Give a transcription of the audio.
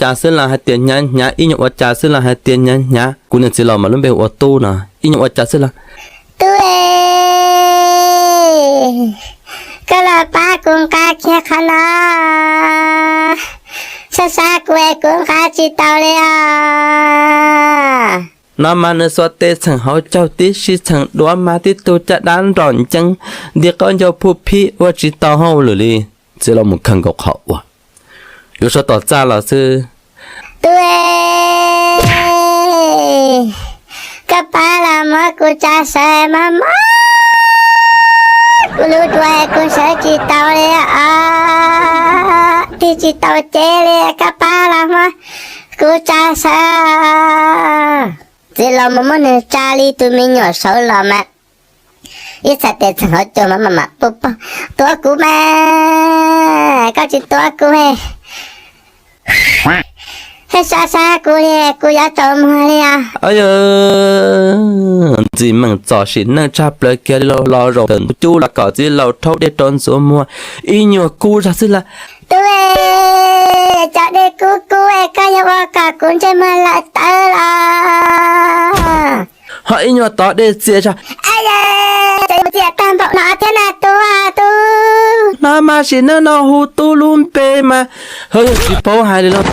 cas xwb los hais tias hnyav hnyav, ib nyuag ua cas xwb los hais tias hnyav hnyav. Kuv niag txiv laus mas lub npe hu ua Tub no, ib nyuag ua cas xwb los, Tub e, koj los pab kuv nqa kiag qhov no, sab sab kuv es kuv nqa tsis tau li os. No mas nws xuas tes txheem hauv caug tib si, txheem duav mas tib tug caj dab nrom nceeb, nti qaub ncaug phuj phib ua tsis tau hauj lwm li. Txiv laus mus khaws nkaus qhov uas yuav sawv tom txaj los xwb. Tub e, koj pab los muab kuv tsa sawv maj maj, kuv lub duav kuv sawv tsis tau li os, tig tsis tau cev li, koj pab los muab kuv tsa sawv. Txiv laus mus muab nws tsa li tus me nyuam sawv los mas ib txhais tes txheem hauv caug mas mam mam pub pog, Tuav kuv mas, koj tsis tuav kuv, sab sab kuv li, kuv yuav tsaus muag li os. Ntxim meem txom sim neej tshaj plaws kiag li, los zaum ntawm ntug cub los kom txiv laus rhaub dej rau ntxuav muag, ib nyuag kub zog xwb los, Tub e, cov dej kub kub es koj yuav ua kom kuv ntsej muag lawm tawv los? Ho ib nyuag tov dej txias zog, Txias tag npaum no thiab na Tub, Tub. No mas sim neej no hu Tub lub npe mas, ho yog tsis paub hais li los.